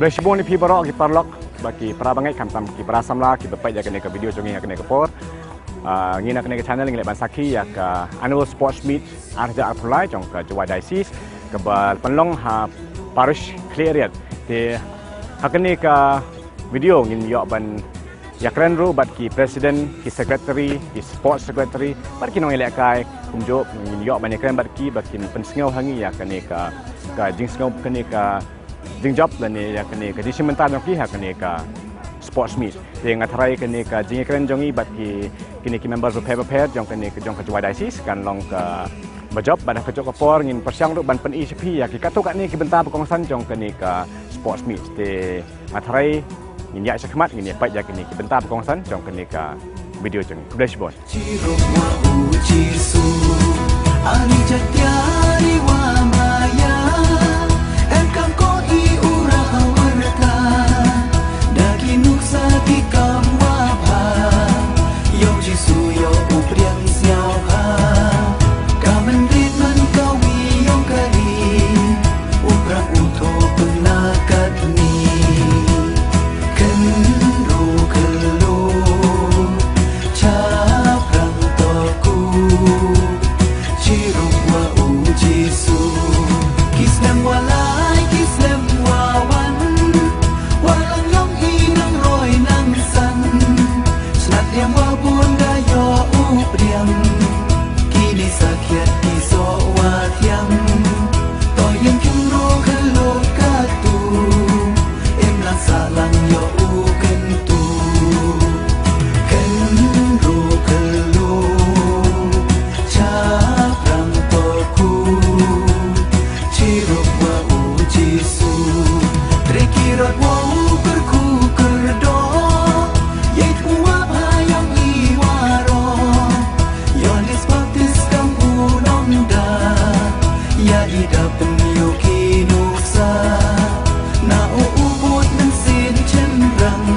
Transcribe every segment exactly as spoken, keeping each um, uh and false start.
Khublei shibun ïa phi baroh ki paralok, ba ki para bangeit khamtam ki para samla kiba peit ïa kane ka video jong ngi ha kane ka por. Ah, ngi na kane ka channel ngi leh ban sakhi ïa ka annual sports meet ar hajar arphew lai jong ka Jowai Diocese kaba pynlong ha parish Khliehriat. Te ha kane ka video ngin ïoh ban ïakren ruh bad ki president, ki secretary, ki sports secretary bad ki nongïalehkai kumjuh. Ngin ïoh ban ïakren bad ki ba kin pynsngew ha ngi ïa kane ka, ka jingsngew, kane ka jingjop lane ïa kane ka jingshim bynta jong ki ha kane ka sports meet. Te nga tharai kane ka jingïakren jong ngi bad ki, kine ki member bapher bapher jong kane ka, jong ka Jowai Diocese kan long kaba jop. Bad ha kajuh ka por ngin pyrshang ruh ban pyni sha phi ïa ki katto katne ki bynta ba kongsan jong kane ka sports meet. Te nga tharai ngin ïaid shakhmat, ngin ïa peit ïa kine ki bynta ba kongsan jong kane ka video jong ngi. Khublei shibun. Chirup wa u Jisu, ani jatiari wa maya, em kam ko i u rahaw rta, da ki nuksa ki kam wa bha, ïa u Jisu ïa u priang sñiaw bha, ka mynrit man ka wi ïong ka ri, u prang u tho pynna katni. Kynru kyllu chaprang toku, chirup wa u Jisu. Ki snem wa lai, ki snem wa wan, wa lang ïong i nang roi nang san. Slat ïam wa bun da ïoh u priang. Kine sakhiat ki soh wa thiang. To ïeng kynru kyllu katu. Im lang sah lang ïoh u kyntu. Kynru kyllu chaprang toku, chirup wa u Jisu. Tre ki rot wa u kyrkhu kyrdoh, ïeit u wa bha ïong i waroh. Ïoannis Baptis kam u nongda, ïa i da pynïoh ki nuksa. Na u u bud mynsiem chynrang,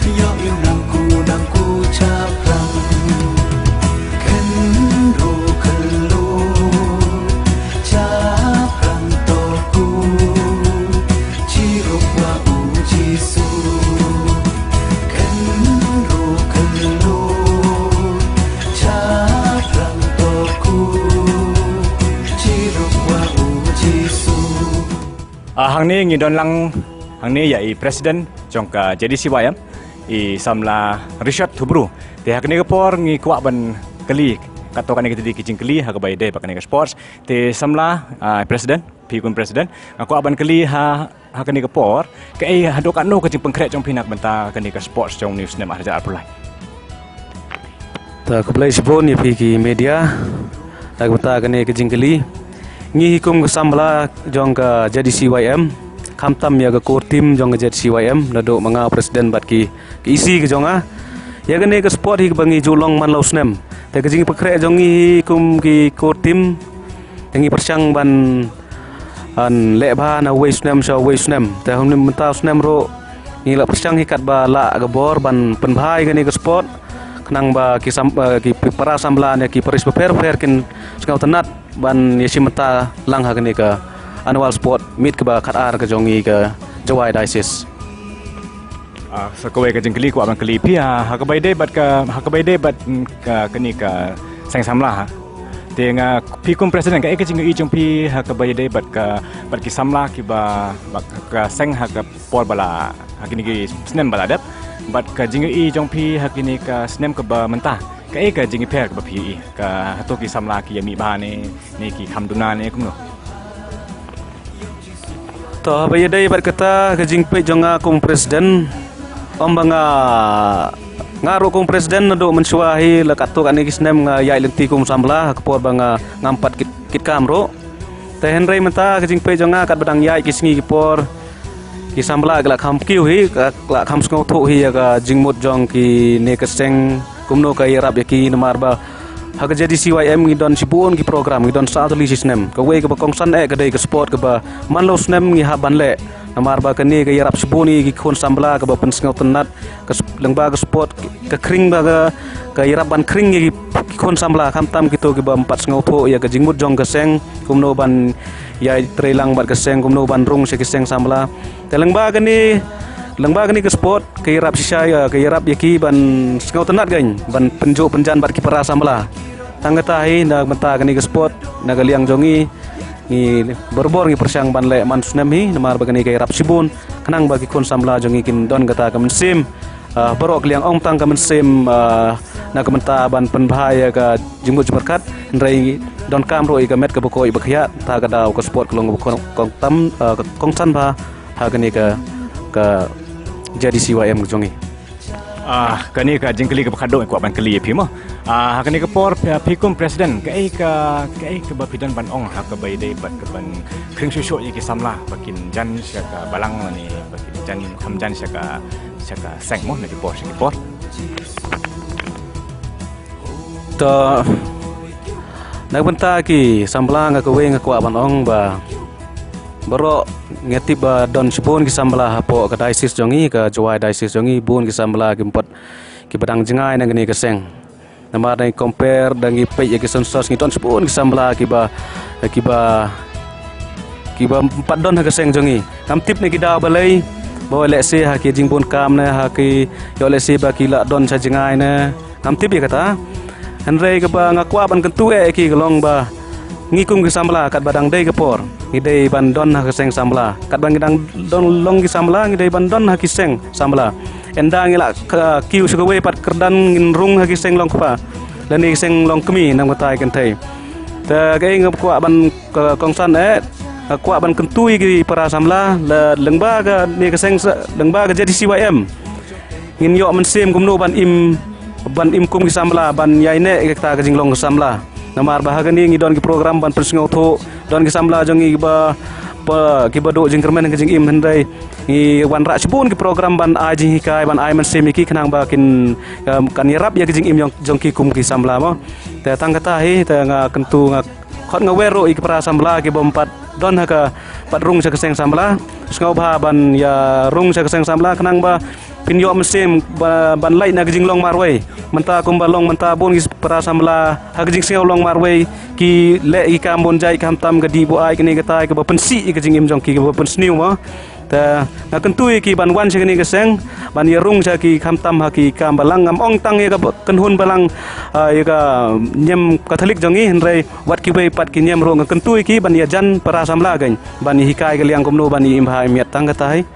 ïoh ïoh nang ku nang ku chaprang. Kynru kyllu chaprang toku, chirup wa u Jisu. Kynru kyllu chaprang toku, chirup wa u Jisu. Ah, hangne ngi don lang hangne ïa i president jong ka J D C Y M, i samla Richard Hubru. Te ha kane ka por ngi kwah ban kylli, katto katne ki jingkylli ha kaba ïadei bad kane ka sports. Te samla, ah, president, phi kum president, nga kwah ban kylli ha, ha kane ka por, kaei haduh katno ka jingpynkhreh jong phi na ka bynta kane ka sports jong une u snem ar hajar arphew lai. Ta khublei shibun ïa phi ki media na ka bynta kane ka jingkylli. Ngi hi kum ka samla jong ka J D C Y M, khamtam ïa ka core team jong ka J D C Y M, naduh ma nga president bad ki, ki E C ka jong nga. Ïa kane ka sport hi kaba ngi ju long man la u snem. Te ka jingpynkhreh jong ngi hi kum ki core team, te ngi pyrshang ban, ban leh bha na uwei u snem sha uwei u snem. Te ha une mynta u snem ruh ngi la pyrshang hi katba lah ka bor ban pynbha ïa kane ka sport, khnang ba ki sam, eh, ki para samla ne ki parish bapher bapher kin sngewtynnat ban ïashim bynta lang ha kane ka annual sport meet kaba khatar ka jong ngi ka Jowai Diocese. Ah, sa kawei ka jingkylli kwah ban kylli phi ha, ha kaba ïadei bad ka, ha kaba ïadei bad, mm, ka, kane ka seng samla ha. Te nga, phi kum president, kaei ka jingïohi jong phi ha kaba ïadei bad ka, bad ki samla kiba, bad ka seng ha ka por ba la, ha kine ki snem ba la dep, bad ka jingïohi jong phi ha kine ka snem kaba mynta, kaei ka jingïapher kaba phi ïohi, ka hato ki samla ki ïa mih bha ne, ne ki kham duna ne kumno? To, haba ïadei bad kata ka jingpeit jong nga kum president, ym ba nga, nga ruh kum president naduh mynshuwa hi la katto katne ki snem nga ïaid lynti kum samla ha ka por ba nga ngam pat kit, kit kam ruh. Te hynrei mynta ka jingpeit jong nga katba dang ïaid ki sngi ki por, ki samla ki la kham kiew hi, ki la kham sngewthuh hi ïa ka jingmut jong kine ka seng, kumno ka ïarap ïa ki, namar ba ha ka J D C Y M ngi don shibun ki program, ngi don saw tylli shi snem. Kawei kaba kongsan eh ka dei ka sport kaba man la u snem ngi hap ban leh. Namar ba kane ka ïarap shibun ïa ki khun samla kaba pynsngewtynnat ka sp-, lyngba ka sport, ka khring ba ka, ka ïarap ban khring ïa ki, ki khun samla, khamtam kito kiba ym pat sngewthuh ïa ka jingmut jong ka seng, kumno ban ïai trei lang bad ka seng, kumno ban rung sha ki seng samla. Te lyngba kane, lyngba kane ka sport, ka ïarap shisha ïa, ka ïarap ïa ki ban sngewtynnat kein, ban pynjuh pynjan bad ki para samla. Tang kata hi, na bynta kane ka sport, na ka liang jong ngi, ngi barabor ngi pyrshang ban leh man snem hi, namar ba kane ka ïarap shibun, khnang ba ki khun samla jong ngi kin don kata ka mynsiem, ah, baroh ka liang, ym tang ka mynsiem, ah, na ka bynta ban pynbha ïa ka jingmut jingpyrkhat, hynrei donkam ruh ïa ka met kaba koit ba khiah, ta ka daw ka sport ka long kaba kong, kongtam, ah, ka kongsan bha, ha kane ka, ka J D C Y M jong ngi. Ah, kane ka jingkylli kaba khadduh nga kwah ban kylli ïa phi mo. Ah, ha kane ka por, ah, phi kum president, kaei ka, kaei kaba phi don ban ong ha kaba ïadei bad kaban khring shuh shuh ïa ki samla ba kin jan sha ka balang lane ba kin jan, kham jan sha ka, sha ka seng mo, na ki por sha ki por. To, na ka bynta ki samla nga kawei nga kwah ban ong ba baroh nga tip ba don shibun ki samla hapoh ka diocese jong ngi, ka Jowai diocese jong ngi, bun ki samla kim pat, kiba dang jngai na kane ka seng. Namar da ngi compare, da ngi peit ïa ki census, ngi don shibun ki samla kiba, kiba, kiba ym pat don ha ka seng jong ngi. Ngam tip ne ki daw balei, ba lehse ha ki jingbun kam ne, ha ki, ïoh lehse ba ki la don sha jngai ne. Ngam tip ïa kata. Hynrei kaba nga kwah ban kyntu eh ïa ki ka long ba ngi kum ki samla katba dang dei ka por, ngi dei ban don ha ka seng samla. Katba ngi dang don long ki samla, ngi dei ban don ha ki seng samla. Ynda ngi la ka kiew sha kawei pat kyrdan ngin rung ha ki seng long kpa lane ki seng long kmie, nam kata ïa kynthei. Te kaei nga kwah ban ka kongsan eh, nga kwah ban kyntu ïa ki para samla, la lyngba kane ka seng sa, lyngba ka J D C Y M. Ngin ïoh mynsiem kumno ban im, ban im kum ki samla, ban ïaineh ïa kata ka jinglong ka samla. Namar ba ha kane ngi don ki program ban pynsngewthuh, don ki samla jong ngi kiba, ba, kiba duh jingkyrmen ka jingim, hynrei ngi wanrah shibun ki program ban ai jinghikai, ban ai mynsiem ïa ki khnang ba kin, um, kan ïarap ïa ka jingim jong, jong ki kum ki samla mo. Te tang kata hi, te nga kyntu, nga khot, nga wer ruh ïa ki para samla kiba ym pat don ha ka, pat rung sha ka seng samla. Sngewbha ban ïa rung sha ka seng samla khnang ba phin ïoh mynsiem ba, ban lait na ka jinglong marwei. Mynta kumba long mynta bun ki para samla ha ka jingsngew long marwei, ki leh ki kam bun jait, khamtam ka dih buaid, kane katai, kaba pynsih ïa ka jingim jong ki, kaba pynsniew mo. Te nga kyntu ïa ki ban wan sha kane ka seng, ban ïa rung sha ki, khamtam ha ki kam balang, ngam ong tang ïa ka ba-, kynhun balang, ah, ïa ka niam Katholik jong ngi, hynrei wat kiwei pat ki niam ruh nga kyntu ïa ki ban ïa jan para samla kein, ban ïa hikai ka liang kumno ban ïa im bha im miat, tang kata hi.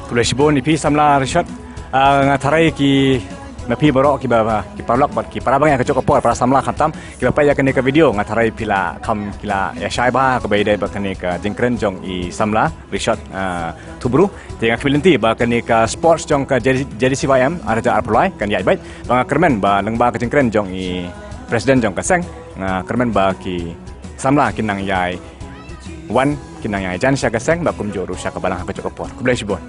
Khublei shibun ïa phi samla Rishot. Ah, nga tharai ki, na phi baroh kiba, ki paralok bad ki para bangeit ha kajuh ka por, para samla khamtam kiba peit ïa kane ka video, nga tharai phi la kham, phi la ïa shai bha kaba ïadei bad kane ka jingkren jong i samla Rishot, ah, Thubru. Te nga khmih lynti ba kane ka sports jong ka J D, J D C Y M ar hajar arphew lai kan ïaid beit. Ba nga kyrmen ba lyngba ka jingkren jong i president jong ka seng, nga kyrmen ba ki samla kin nang ïai wan, kin nang ïai jan sha ka seng, ba kumjuh ruh sha ka balang ha kajuh ka por. Khublei shibun.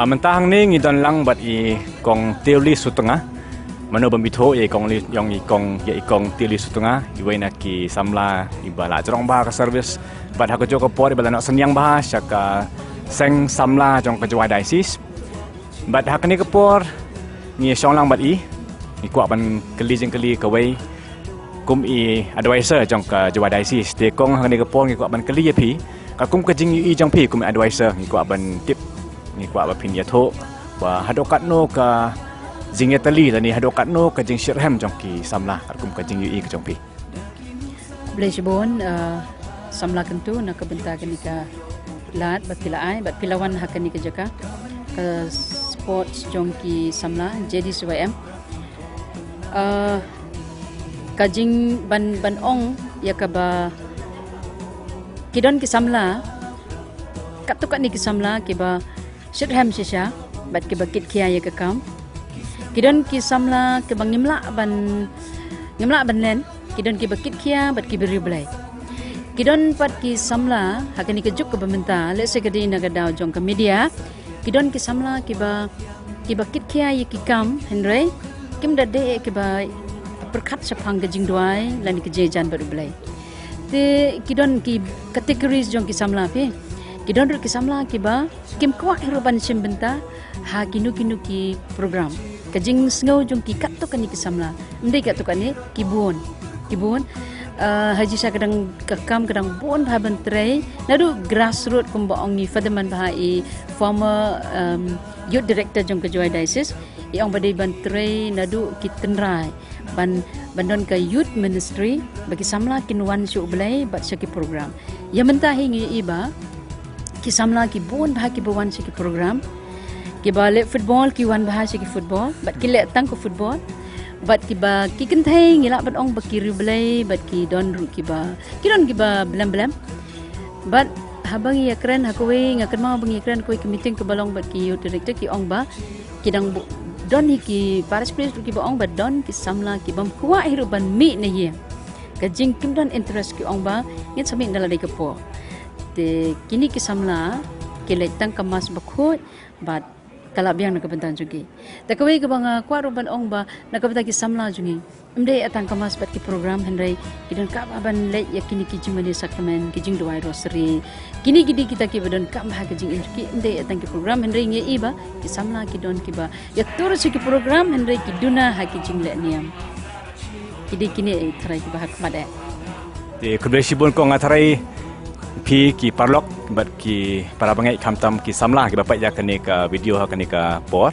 A mynta hangne ngi don lang bad i Kong Tiuli Sutunga. Mano bym ithuh ïa i Kong Li, ïong i Kong, ïa i Kong Tiuli Sutunga, iwei na ki samla iba la jrong bha ka service. Bad ha kajuh ka por iba la noh synñiang bha sha ka seng samla jong ka Jowai Diocese. Bad ha kane ka por ngi shong lang bad i, ngi kwah ban kylli jingkylli kawei kum i advisor jong ka Jowai Diocese. Te Kong, ha kane ka por ngi kwah ban kylli ïa phi, ka kum ka jingïohi jong phi kum i advisor, ngi kwah ban tip, ngi kwah ba phin ïathuh ba haduh katno ka jingïatylli lane haduh katno ka jingshitrhem jong ki samla, ka kum ka jingïohi ka jong phi. Khublei shibun, eh, samla kyntu na ka bynta kane ka lad ba phi la ai, bad phi la wan ha kane ka jaka, ka sports jong ki samla, J D C Y M. Eh, ka jing ban, ban ong ïa kaba ki don ki samla, katto katne ki samla kiba shitrhem shisha bad kiba kitkhia ïa ka kam. Ki don ki samla kiba ngim lah ban, ngim lah ban len, ki don kiba kitkhia bad kiba riewblei. Ki don pat ki samla ha kane ka juk kaba mynta, lehse ka dei na ka daw jong ka media, ki don ki samla kiba, kiba kitkhia ïa ki kam, hynrei kim da dei kiba pyrkhat shaphang ka jingduwai lane ka jingïajan bad U Blei. Te ki don ki categories jong ki samla phi. Ki don ruh ki samla kiba kim kwah hi ruh ban shim bynta ha kino kino ki program. Ka jingsngew jong ki katto katne ki samla, ym dei katto katne, ki bun, ki bun. Eh, ha jingshisha ka dang, ka kam ka dang bun bha ban trei naduh grassroots, kumba ong i Father Manbha, i former, em, youth director jong ka Jowai Diocese, i ong ba dei ban trei naduh ki tynrai ban, ban don ka youth ministry ba ki samla kin wan sha U Blei bad sha ki program. Ïa mynta hi ngi ïohi ba ki samla ki bun bha kiba wan sha ki program. Kiba leh football ki wan bha sha ki football bad ki leh tang ka football. Bad kiba ki kynthei ngi lah ban ong ba ki riewblei bad ki don ruh kiba, ki don kiba blem blem. Bad haba ngi ïakren ha kawei, nga kynmaw ba ngi ïakren ha kawei ka meeting kaba long bad ki youth director, ki ong ba ki dang bu-, don hi ki parish priest ruh kiba ong ba don ki samla ki bym kwah hi ruh ban mih na ïing. Ka jing kim don interest, ki ong ba ngin sa mih na la dei ka por. Te kine ki samla ki leit tang ka Mass bakhuid bad ka la biang na ka bynta jong ki. Te kawei kaba nga kwah ruh ban ong ba na ka bynta ki samla jong ngi, ym dei tang ka Mass bad ki program, hynrei ki donkam bha ban leit ïa kine ki jingmane sakramen, ki jingduwai rosary. Kine ki dei kita kiba donkam bha ka jingim jong ki, ym dei tang ki program, hynrei ngi ïohi ba ki samla ki don kiba ïatur sha ki program, hynrei ki duna ha ki jingleh niam. Ki dei kine, eh, tharai kiba ha khmat eh. Te khublei shibun Kong, nga tharai phi ki paralok bad ki para bangeit, khamtam ki samla kiba peit ïa kane ka video ha kane ka por,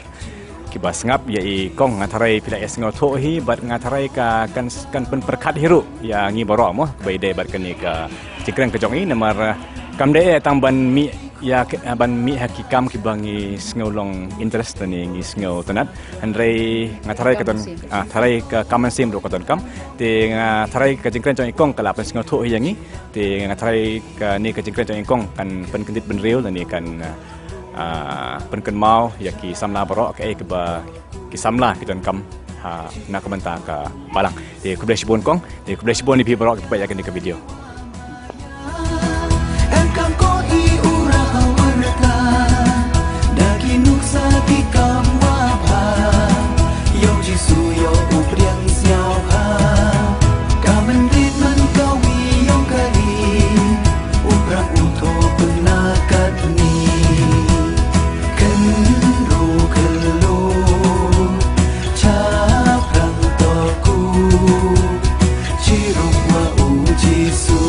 kiba sngap ïa i Kong, nga tharai phi la ïa sngewthuh hi bad nga tharai ka kan, kan pynpyrkhat hi ruh ïa ngi baroh mo, ba ïadei bad kane ka jingkren ka jong i, namar, eh, kam dei eh tang ban mih ïa ki, ah, ban mih ha ki kam kiba ngi sngew long interest ne ngi sngew tynnad. Hynrei nga tharai ka don, ah, tharai ka kam mynsiem ruh ka donkam. Te nga tharai ka jingkren jong i Kong ka la pynsngewthuh ïa ngi. Te nga tharai kane ka jingkren jong i Kong kan pynkyndit bynriew lane kan, ah, pynkynmaw ïa ki samla baroh kaei kaba ki samla ki donkam ha na ka bynta ka balang. Te khublei shibun Kong, te khublei shibun ïa phi baroh kiba peit ïa kane ka video. Em kam ko i u rah u rta da ki nuksa ki kam wabha. Ïong Jisu ïoh u pdiang sngewbha. Ka mynrit man ka wi ïong ka ri, u prah u thoh pynna katni. Kynru kyllu, chaphrang tohku, chirup wa u Jisu.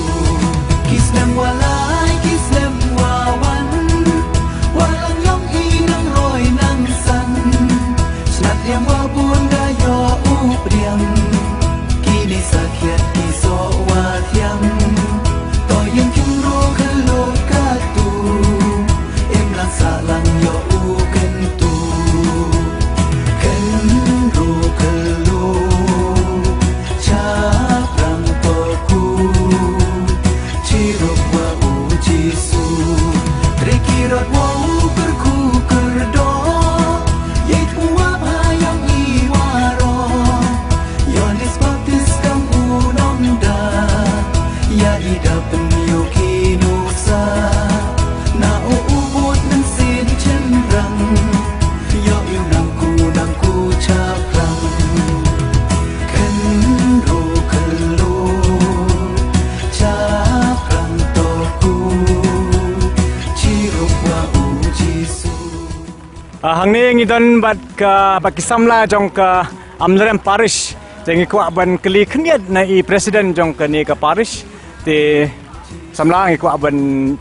Ah, hangne ngi don bad ka, bad ki samla jong ka Amlarem Parish. Te ngi kwah ban kylli khyndiat na i president jong kane ka parish. Te samla, ngi kwah ban,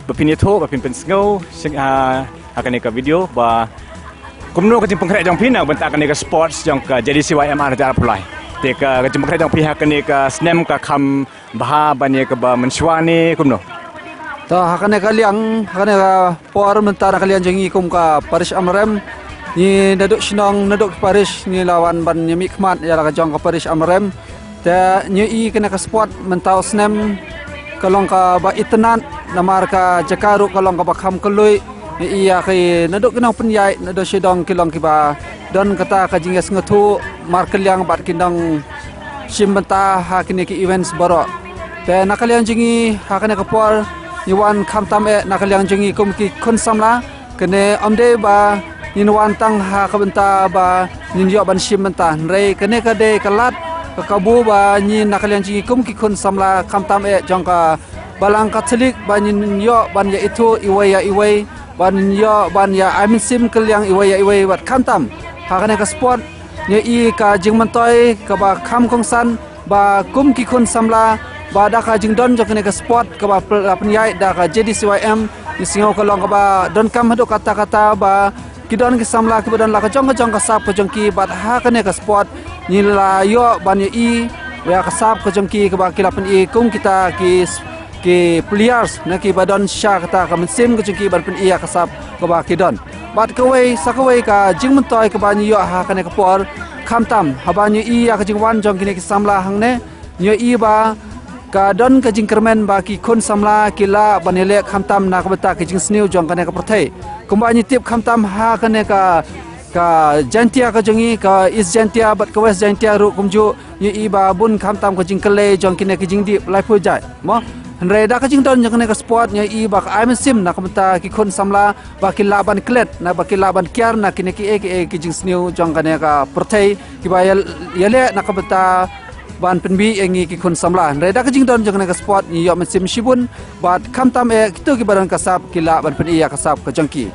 ba phin ïathuh, ba phin pynsngew, sing, ah, ha kane ka video, ba kumno ka jingpynkhreh jong phi na bynta kane ka sports jong ka J D C Y M ar hajar arphew lai. Te ka, ka jingpynkhreh jong phi ha kane ka snem ka kham bha ban ïa kaba mynshuwa ne kumno? To, ha kane ka liang, ha kane ka por mynta na ka liang jong ngi kum ka parish Amlarem, ngi naduh shnong, naduh ki parish, ngi la wan ban ïa mihkhmat ïa la ka jong ka parish Amlarem. Te ngi i kane ka sport mynta u snem ka long kaba itynnad, namar ka jaka ruh ka long kaba kham kylluid. Ngi i ïa ki naduh ki nongpynïaid, naduh shadong ki long kiba don kata ka jingïasngewthuh markylliang bad ki nongshim bynta ha kine ki events baroh. Te na ka liang jong ngi ha kane ka por, ngi wan khamtam eh na ka liang jong ngi kum ki khun samla. Kane ym dei ba ngin wan tang ha ka bynta ba ngin ïoh ban shim bynta, hynrei kane ka dei ka lad, ka kabu ba ngi na ka liang jong ngi kum ki khun samla, khamtam eh jong ka Balang Katholik, ba ngin ïoh ban ïa ithuh iwei ïa iwei, ba ngin ïoh ban ïa ai mynsiem kylliang iwei ïa iwei, bad khamtam ha kane ka sport ngi i ka jingmyntoi kaba kham kongsan, ba kum ki khun samla, ba da ka jingdon jong kane ka sport kaba py-, la pynïaid da ka J D C Y M, ngi sngew ka long kaba donkam haduh katta katta, ba ki don ki samla kiba don la ka jong ka jong ka sap ka jong ki, bad ha kane ka sport ngi la ïoh ban ïa i ïa ka sap ka jong ki kaba ki la pyni kum kita ki s-, ki players na kiba don sha kata ka mynsiem ka jong ki ban pyni ïa ka sap kaba ki don. Bad kawei sa kawei ka jingmyntoi kaba ngi ïoh ha kane ka por, khamtam haba ngi i ïa ka jingwan jong kine ki samla hangne, ngi i ba ka don ka jingkyrmen ba ki khun samla ki lah ban ïaleh khamtam na ka bynta ka jingsniew jong kane ka pyrthei. Kumba ngi tip khamtam ha kane ka, ka Jaintia ka jong ngi, ka East Jaintia bad ka West Jaintia ruh kumjuh, ngi i ba bun khamtam ka jingkyllei jong kine ki jingdih laiphew jait, mo. Hynrei da ka jingdon jong kane ka sport ngi i ba ka ai mynsiem na ka bynta ki khun samla ba ki lah ban klet, na ba ki lah ban kiar na kine kiei kiei ki jingsniew jong kane ka pyrthei, kiba ïa, ïaleh na ka bynta ban pynbeit ïa ngi ki khun samla. Hynrei da ka jingdon jong kane ka sport ngi ïoh mynsiem shibun, bad khamtam eh kito kiba don ka sap ki lah ban pyni ïa ka sap ka jong ki.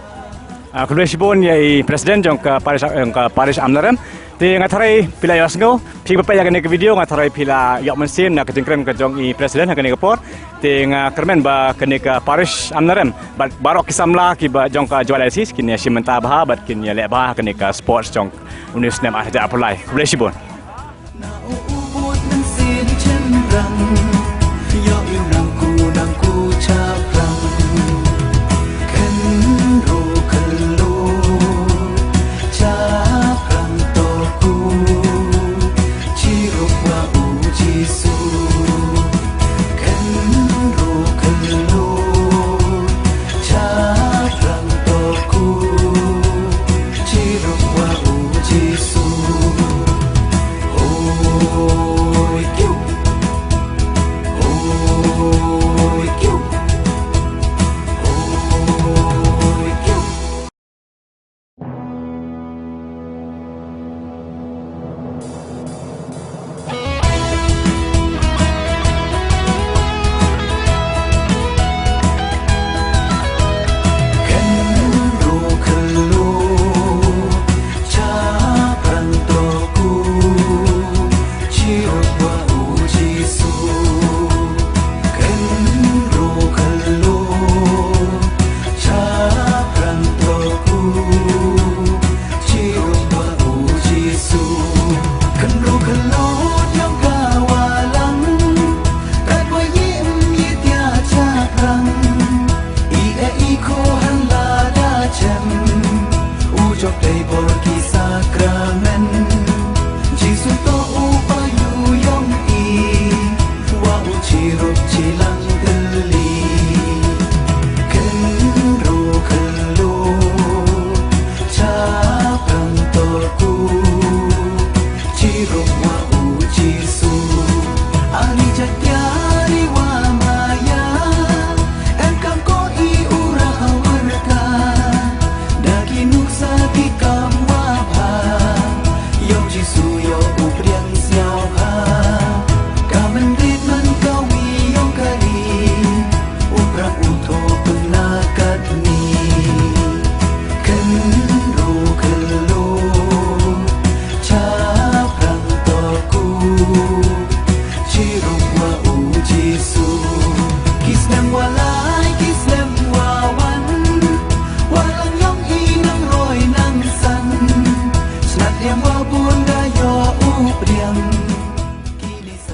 Ah, khublei shibun ïa i president jong ka parish, jong ka parish Amlarem. Te nga tharai phi la ïohsngew, phi ba peit ïa kane ka video, nga tharai phi la ïoh mynsiem na ka jingkren ka jong i president ha kane ka por. Te nga kyrmen ba kane ka parish Amlarem bad baroh ki samla kiba jong ka Jowai Diocese kin ïa shim bynta bha bad kin ïaleh bha ha kane ka sports jong une u snem ar hajar arphew lai. Khublei shibun.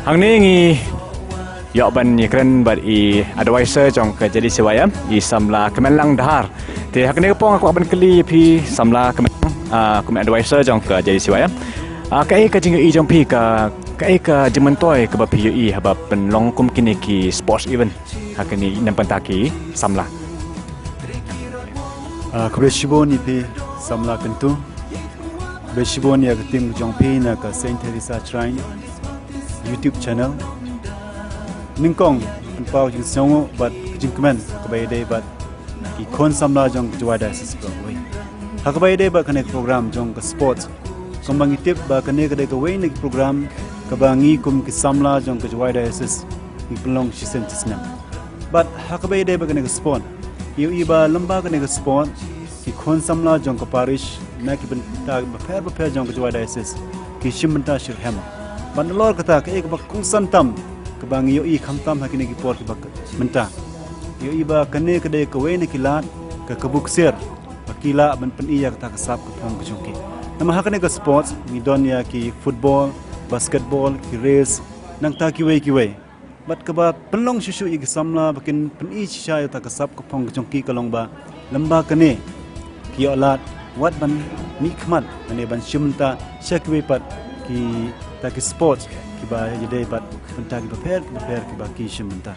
Hangne ngi ïoh ban ïakren bad i advisor jong ka J D C Y M, i samla Kmenlang Dahar. Te ha kane ka por nga kwah ban kylli ïa phi samla Kmenlang, ah, kum advisor jong ka J D C Y M. Ah, kaei ka jingïohi jong phi, ka, kaei ka jingmyntoi kaba phi ïohi haba pynlong kum kine ki sports event ha kine na bynta ki samla? Ah, khublei shibun ïa phi samla kyntu. Khublei shibun ïa ka team jong phi na ka Saint Teresa Shrine YouTube channel. Nyngkong, pynpaw jingsngewnguh bad ka jingkmen ha kaba ïadei bad ki khun samla jong ka Jowai Diocese baroh kawei. Ha kaba ïadei bad kane ka program jong ka sports, kumba ngi tip ba kane ka dei kawei na ki program kaba ngi kum ki samla jong ka Jowai Diocese ngi pynlong shisien shisnem. Bad ha kaba ïadei bad kane ka sport, ïohi ba lyngba kane ka sport, ki khun samla jong ka parish na ki bynta bapher bapher jong ka Jowai Diocese ki shim bynta shitrhem. Bad nalor kata, kaei kaba kongsan tam kaba ngi ïohi khamtam ha kine ki por kiba mynta, ïohi ba kane ka dei kawei na ki lad ka kabu ksiar ba ki lah ban pyni ïa kata ka sap ka phong ka jong ki. Namar ha kane ka sports ngi don ïa ki football, basketball, ki race, nangta kiwei kiwei. Bad kaba pynlong shuh shuh ïa ki samla ba kin pyni shisha ïa kata ka sap ka phong ka jong ki ka long ba lyngba kane ki ïoh lad wat ban mihkhmat lane ban shim bynta sha kiwei pat kita ki sports kiba ïadei bad bynta kiba pher kiba pher kiba ki shim bynta.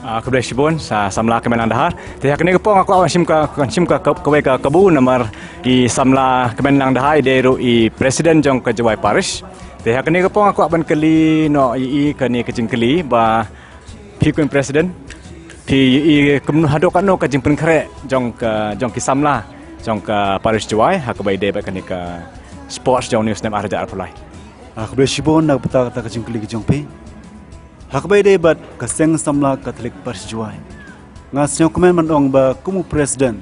Ah, khublei shibun sa samla Kmenlang Dahar. Te ha kane ka por nga kwah ban shim ka, ban shim ka, ka, kawei ka kabu namar i samla Kmenlang Dahar i dei ruh i president jong ka Jowai Parish. Te ha kane ka por nga kwah ban kylli noh ïa i kane ka jingkylli ba phi kum president, phi ïohi kumno, haduh katno ka jingpynkhreh jong ka, jong ki samla jong ka parish Jowai ha kaba ïadei bad kane ka sports jong une u snem ar hajar arphew lai? Ah, khublei shibun na ka bynta kata ka jingkylli ka jong phi. Ha kaba ïadei bad ka seng samla Katholik parish Jowai, nga sngewkmen ban ong ba kum u president,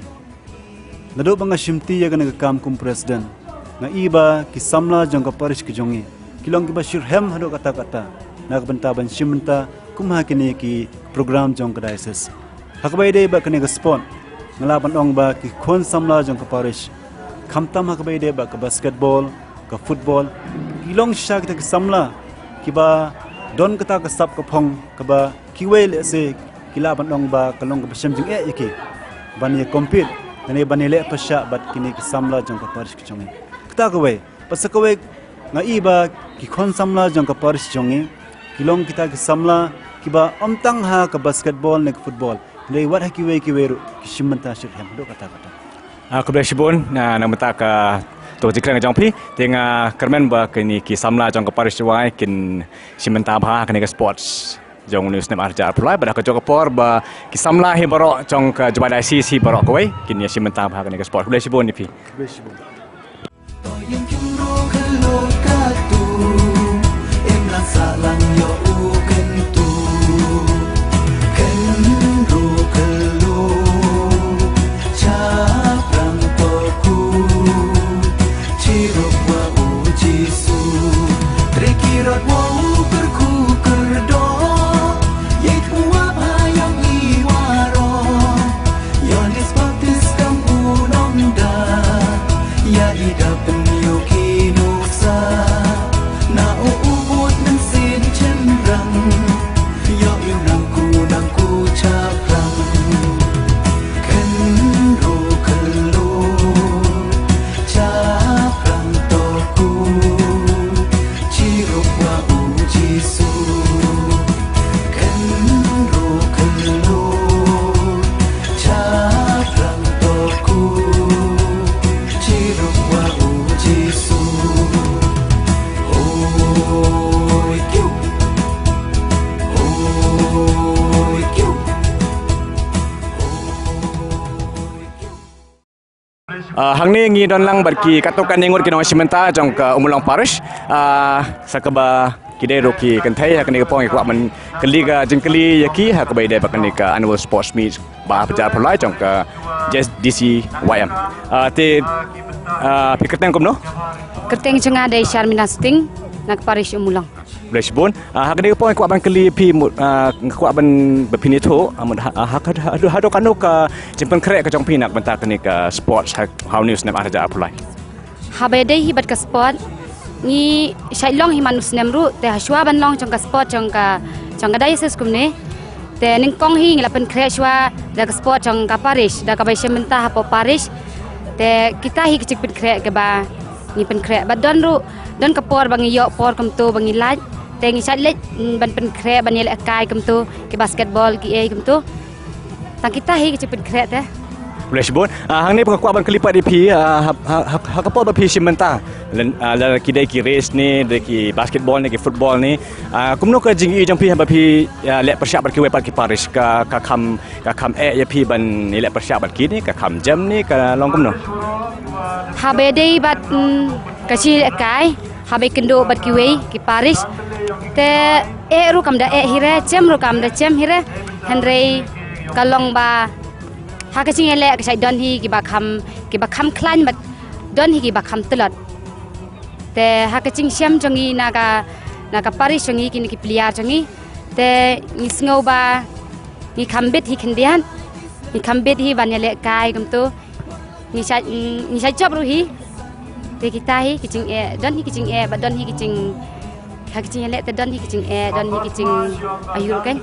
naduh ba nga shimti ïa kane ka kam kum president, nga i ba ki samla jong ka parish ka jong ngi ki long kiba shitrhem haduh katta katta na ka bynta ban shim bynta kum ha kine ki program jong ka diocese. Ha kaba ïadei bad kane ka sport, nga lah ban ong ba ki khun samla jong ka parish, khamtam ha kaba ïadei bad ka basketball, ka football, ki long shisha kita ki samla kiba don kata ka sap ka phong kaba kiwei lehse ki lah ban ong ba ka long kaba shem jingeh ïa ki ban ïa compete lane ban ïa leh pyrshah bad kine ki samla jong ka parish ka jong ngi. Kata kawei, bad sa kawei, nga i ba ki khun samla jong ka parish jong ngi ki long kita ki samla kiba ym tang ha ka basketball ne ka football, hynrei wat ha kiwei kiwei ruh ki shim bynta shitrhem haduh katta katta. Ah, khublei shibun na, na bynta kato ka jingkren ka jong phi. Te nga kyrmen ba kine ki samla jong ka parish Jowai kin shim bynta bha ha kane ka sports jong une u snem ar hajar arphew lai, bad ha kajuh ka por ba ki samla hi baroh jong ka Jowai Diocese hi baroh kawei kin ïa shim bynta bha ha kane ka sports. Khublei shibun ïa phi. Khublei shibun. Ïa i da pynïoh ki nuksa na u ubud mynsiem chynrang. Ïoh ïoh nangku nangku chaprang. Kynru kynru chaprang toku. Chirup wa u Jisu. Kynru kynru chaprang toku. Chirup wa u Jisu. Oi kiu. Oi kiu. Ah, hangne ngi don lang bad ki katto katne ngut ki nongshim bynta jong ka Ummulong Parish. Ah, sa kaba ki dei ruh ki kynthei ha kane ka por ngi kwah ban kylli ka jingkylli ïa ki ha kaba ïadei bad kane ka annual sports meet ba hajar arphew lai jong ka J D C Y M. Ah, te, ah, phi kyrteng kumno? Kyrteng jong nga dei Sharmina Sting na ka parish Ummulong. Khublei shibun. Ah, ha kane ka por nga kwah ban kylli phi mut, ah, nga kwah ban ba phin ïathuh, ah, mut ha, ha, ha, ha, haduh katno ka jingpynkhreh ka jong phi na ka bynta kane ka sports ha, ha une u snem ar hajar arphew lai? Haba ïadei hi bad ka sport, Ngi shait long hi man u snem ruh, te hashwa ban long jong ka sport jong ka, jong ka diocese kumne. Te nyngkong hi ngi la pynkhreh shwa da ka sport jong ka parish, da kaba shim bynta hapoh parish. Te kita hi ki jingpynkhreh kaba ngi pynkhreh. Bad don ruh, don ka por ba ngi ïoh por kumto ba ngi lait. Te ngi shait leit, mm, ban pynkhreh, ban ïalehkai kumto, ki basketball, ki ei kumto. Tang kita hi ki jingpynkhreh te. Khublei shibun. Ah, hangne pat nga kwah ban kylli pat ïa phi, ah, ha, ha, ha, ha ka por ba phi shim bynta. Lada, ah, lada ki dei ki race ne, dei ki basketball ne, ki football ne. Ah, kumno ka jingïohi jong phi haba phi, ah, leh pyrshah bad kiwei pat ki parish, ka, ka kham, ka kham eh ïa phi ban ïaleh pyrshah bad kine, ka kham jem ne, ka long kumno? Haba dei bad, mm, ka jingïalehkai, haba kynduh bad kiwei ki parish. Te eh ruh kam da eh hi re, jem ruh kam da jem hi re. Hynrei ka long ba ha ka jingïaleh ka shait don hi kiba kham, kiba kham khlaiñ bad don hi kiba kham tlot. Te ha ka jingshem jong ngi na ka, na ka parish jong ngi kine ki player jong ngi. Te ngi sngew ba ngi kham bit hi khyndiat. Ngi kham bit hi ban ïalehkai kumto. Ngi shait, ngi shait jop ruh hi. Te kita hi ki jingeh, don hi ki jingeh, bad don hi ki jing, ha ki jingïaleh te don hi ki jingeh, don hi ki jingaïu kan.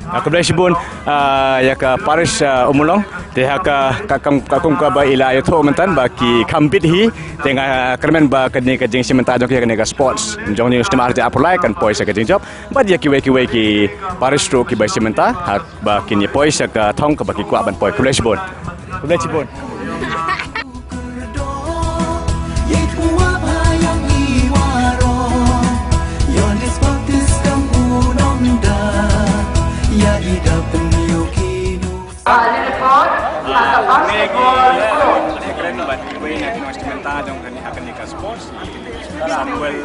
Ah, khublei shibun, ah, ïa ka parish, ah, Ummulong. Te ha ka, ka, ka, ka kum kaba i la ïathuh mynta ba ki kham bit hi. Te nga kyrmen ba kane ka jingshim bynta jong ki ha kane ka sports jong ngi u snem ar hajar arphew lai kan poi sha ka jingjop. Bad ïa kiwei kiwei ki parish ruh kiba shim bynta, ha ba kin ïa poi sha ka thong kaba ki kwah ban poi. Khublei shibun. Khublei shibun. Kren bad kiwei na ki nongshim bynta jong kane ha kane ka sports. Samuel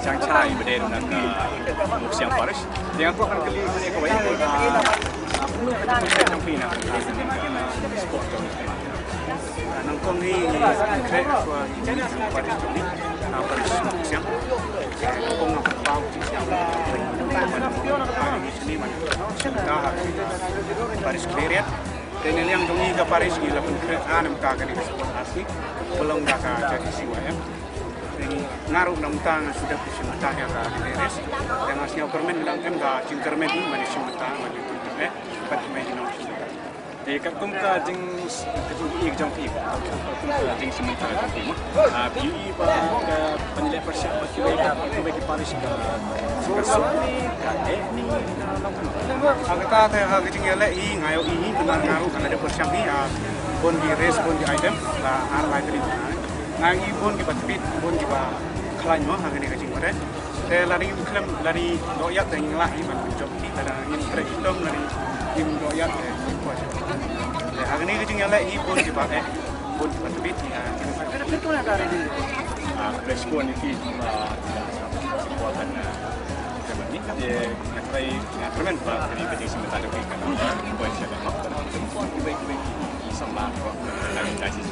Shangchai ba dei na ka Mawsiang Parish. Te nga kwah ban kylli kane kawei, ah, ah, kumno ka jingmynsaw jong phi na ka sport jong phi? Nyngkong hi ngi khreh ha ka parish jong ngi, ha parish Mawsiang. Nyngkong nga pynpaw jingsiang. Parish Khliehriat. Te na liang jong ngi ka parish ngi la pynkhreh na ka sport arsi. Ba long da ka J C C Y M. Te nga ruh na mynta nga shu dep shim bynta ïa ka Delirious. Te nga sngew kyrmen, nga dang em ka jingkyrmen ban shim bynta, ban ïa pynthut eh bad kiwei ki nongshim bynta. Te katkum ka jing, ka jingïohi jong phi, katkum ka jingshim bynta jong phi mo, ah, phi ïohi ba ka ban leh pyrshah bad kiwei, kiwei ki parish ka, ka suk ne, ka eh ne, ka long kumno? Ha kata te ha ka jingïaleh hi nga ïohi hi, namar nga ruh nga la dep pyrshang hi ha bun ki race, bun ki item la ar lai tylli. Nga ïohi bun kiba tbit, bun kiba khlaiñ mo ha kane ka jingmut. Te lada ngim khlem, lada ngim doh ïap te ngin lah hi ban pynjop hi, lada ngim treh shitom, lada ngim doh ïap te ngim poi. Te ha kane ka jingïaleh hi bun kiba eh, bun kiba tbit hi ha kane ka jingmut. Ah, khublei shibun ïa phi, ah, support ban, ah, support ban ni. Te nga try, nga kyrmen ba kane ka jingshim bynta jong phi kan poi sha ka map, kan poi sha ka map, ki samla ko, kan dai shi.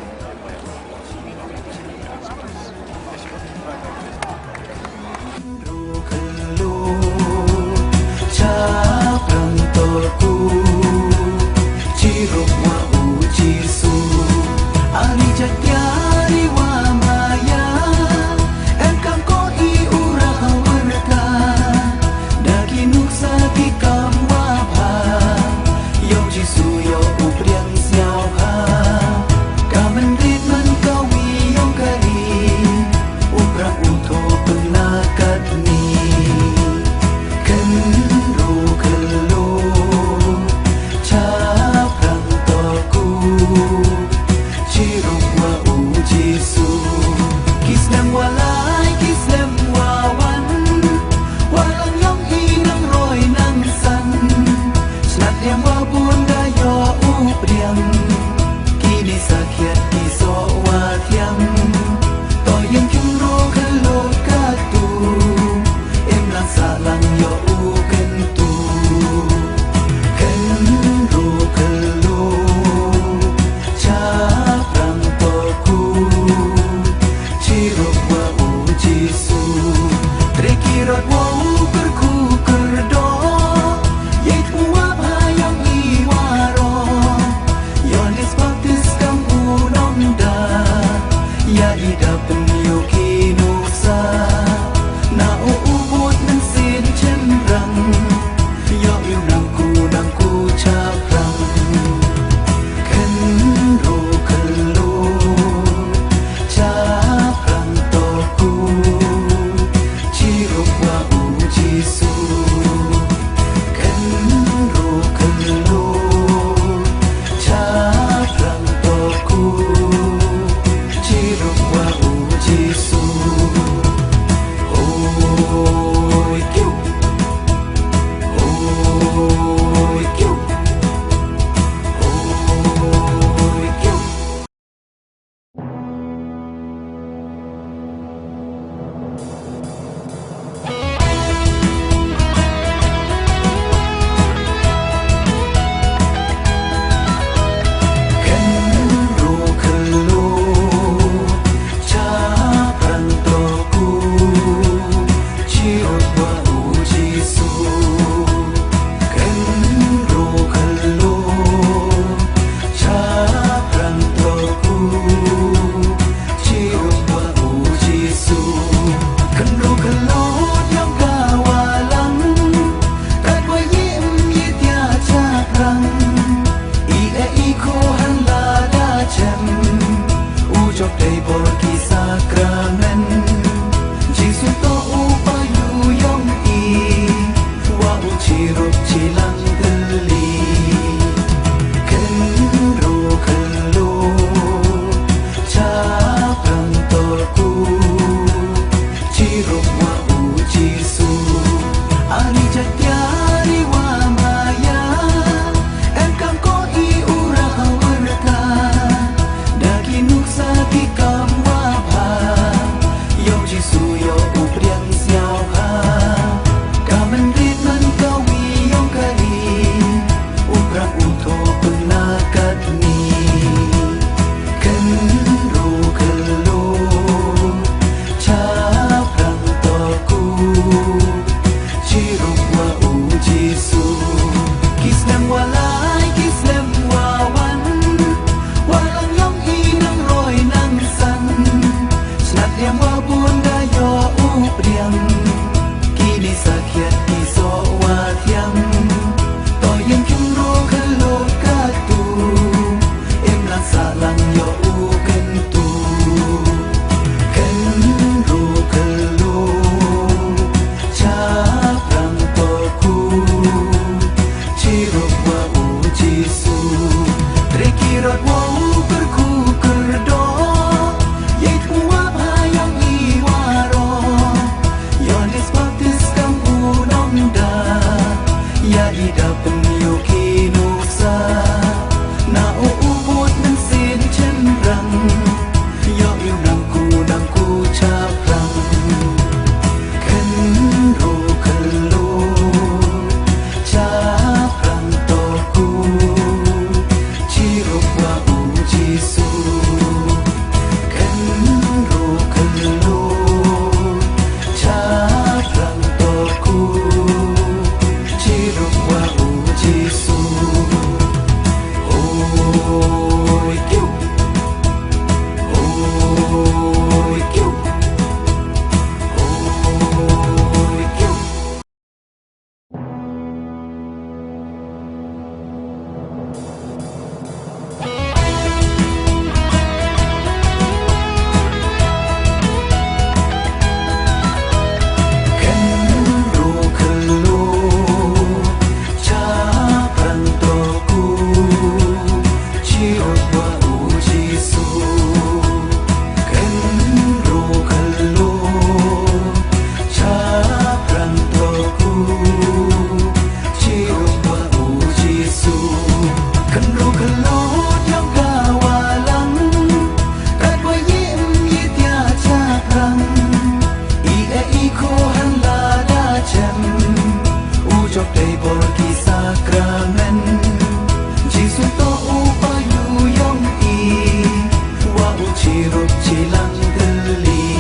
Rup chilang kali